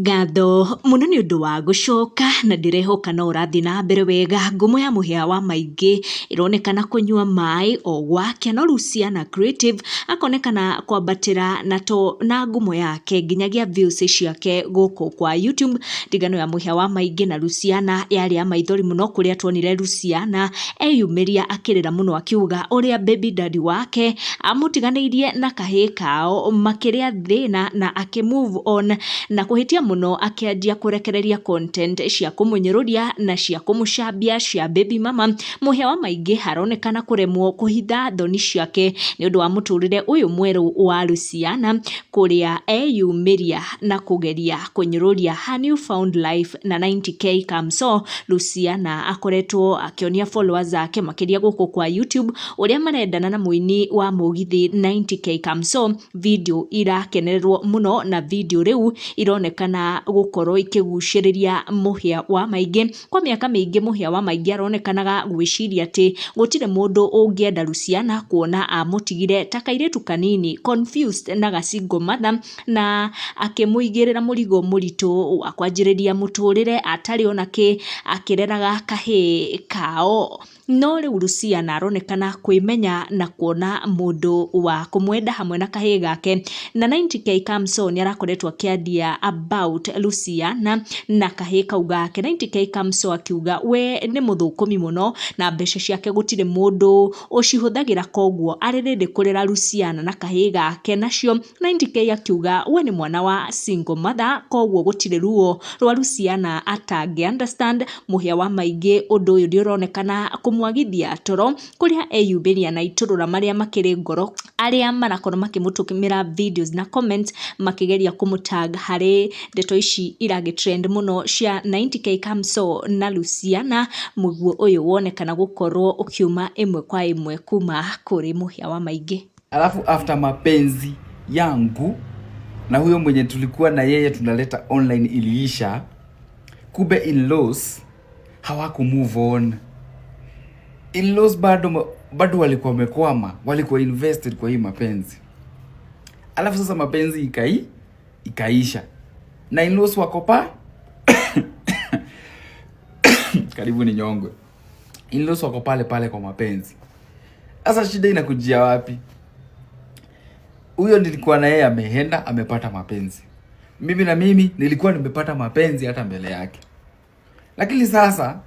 Ngatho mũno nĩ ũndũ wa gũcoka na ndĩrehoka no ũrathiĩ na mbere wega. Ngumo ya mũhĩa wa maingĩ ĩronekana kũnyua maĩ o gwake, no Luciana Creative akonekana kwambatĩra na to na ngumo yake nginyagia views ciake gũkũ kwa YouTube. Ndigano ya mũhĩa wa maingĩ na Luciana yarĩ ya maithori mũno, kũrĩa tuonire Luciana eyumĩria akĩrĩra mũno akiuga ũrĩa baby daddy wake amũtiganĩirie na kahĩĩ kao makĩrĩa thĩna na akĩ move on na kũhĩtia mũno akĩanjia kũrekereria content cia kũmũnyũrũria na cia kũmũcambia cia baby mama. Mũhĩa wa maingĩ aronekana kũremwo kũhitha thoni ciake nĩ ũndũ wa mũtũrĩre ũyũ mwerũ wa Luciana, kũrĩa eyumĩria na kũgeria kũnyũrũria her new found life na 90K Kamso. Luciana akoretwo akĩonia followers ake makĩria gũkũ kwa YouTube ũrĩa marendana na mũini wa mũgithi 90K Kamso. Video irakenererwo mũno na video rĩu ironekana gũkorwo ikĩgucĩrĩria mũhĩa wa maingĩ. Kwa mĩaka mĩingĩ mũhĩa wa maingĩ aronekanaga gwĩciria atĩ gũtirĩ mũndũ ũngĩenda Luciana, kuona amũtigire ta kairĩtu kanini confused na ga single mother, na akĩmũigĩrĩra mũrigo mũritũ wa kwanjĩrĩria mũtũrĩre atarĩ ona kĩ, akĩreraga kahĩĩ kao. No rĩu Luciana aronekana kwĩmenya na kuona mũndũ wa kũmwenda hamwe na kahĩĩ gake, na 90K Kamso nĩ arakoretwo akĩaria about Luciana na kahĩĩ kau gake. 90K Kamso akiuga we nĩ mũthũkũmi mũno na mbeca ciake gũtirĩ mũndũ ũcihũthagĩra, koguo arĩ ready kũrera Luciana na kahĩĩ gake nacio. 90K akiuga we nĩ mwana wa single mother, koguo gũtirĩ ruo rwa Luciana atangĩ understand. Mũhĩa wa maingĩ ũndũ ũyũ nĩ ũronekana kũmwagithia toro, kũrĩa eyumĩria na itũrũra marĩa makĩrĩ ngoro arĩa marakorwo makĩmũtũmĩra videos na comments makĩgeria kũmũtag harĩ ndeto ici iragĩ trend mũno cia 90K Kamso na Luciana. Mũguo ũyũ wonekana gũkorwo ũkiuma ĩmwe kwa ĩmwe kuma kũrĩ mũhĩa wa maingĩ. Alafu after mapenzi yangu na huyo mwenye tulikuwa na yeye tunaleta online iliisha, kumbe in-laws hawaku move on. In-laws bado walikuwa wamekwama, walikuwa invested kwa hii mapenzi. Alafu sasa mapenzi ikaisha na in-laws wako pa karibu ni nyongwe. In-laws wako pale pale kwa mapenzi. Sasa shida inakujia wapi? Huyo nilikuwa na yeye ameenda amepata mapenzi, mimi na mimi nilikuwa nimepata mapenzi hata mbele yake, lakini sasa